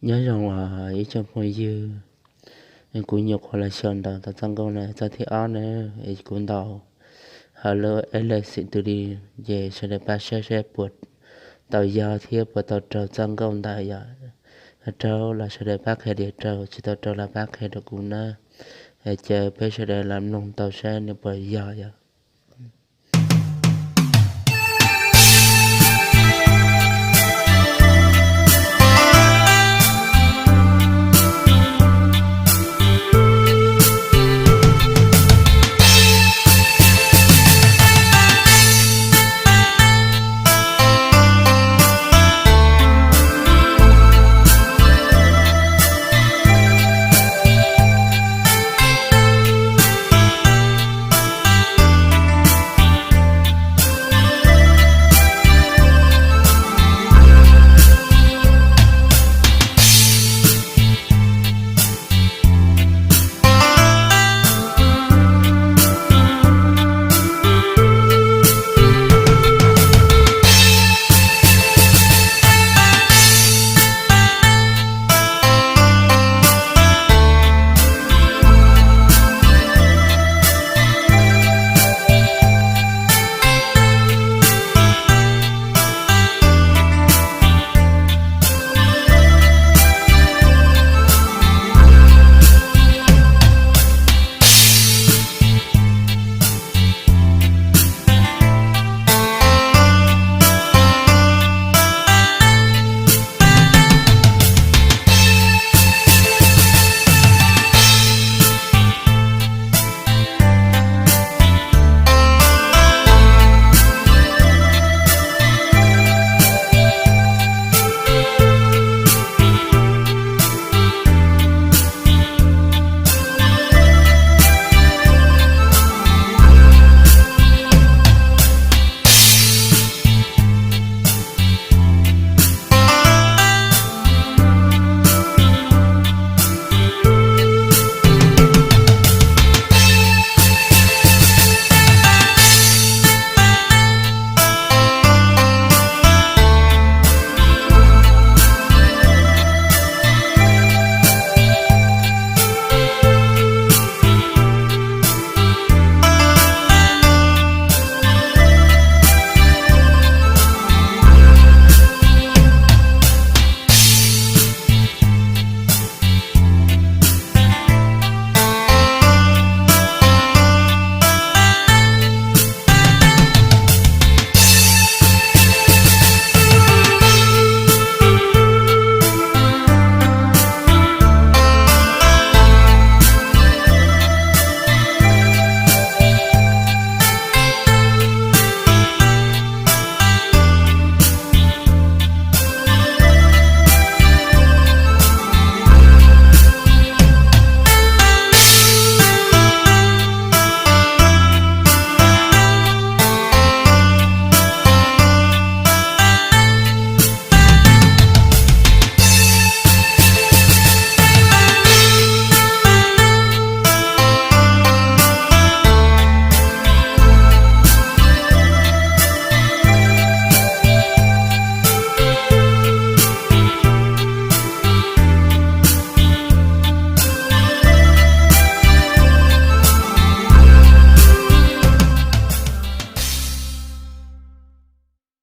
Nyob zoo os ib tsoom phooj ywg, kuv nyuam qhuav los xyaum ntaus tau txoj nkauj no txoj thib ob na, es kuv ntaus hauv lub L C Studio, ces sawv daws pab saib saib puas tau yog thiab puas tau raug txoj nkauj ntawd yom. Raug los sawv daws pab qhia tias raug, tsis tau raug los pab qhia rau kuv na. Es cia peb sawv daws los mloog tau saib nws puas yog yom.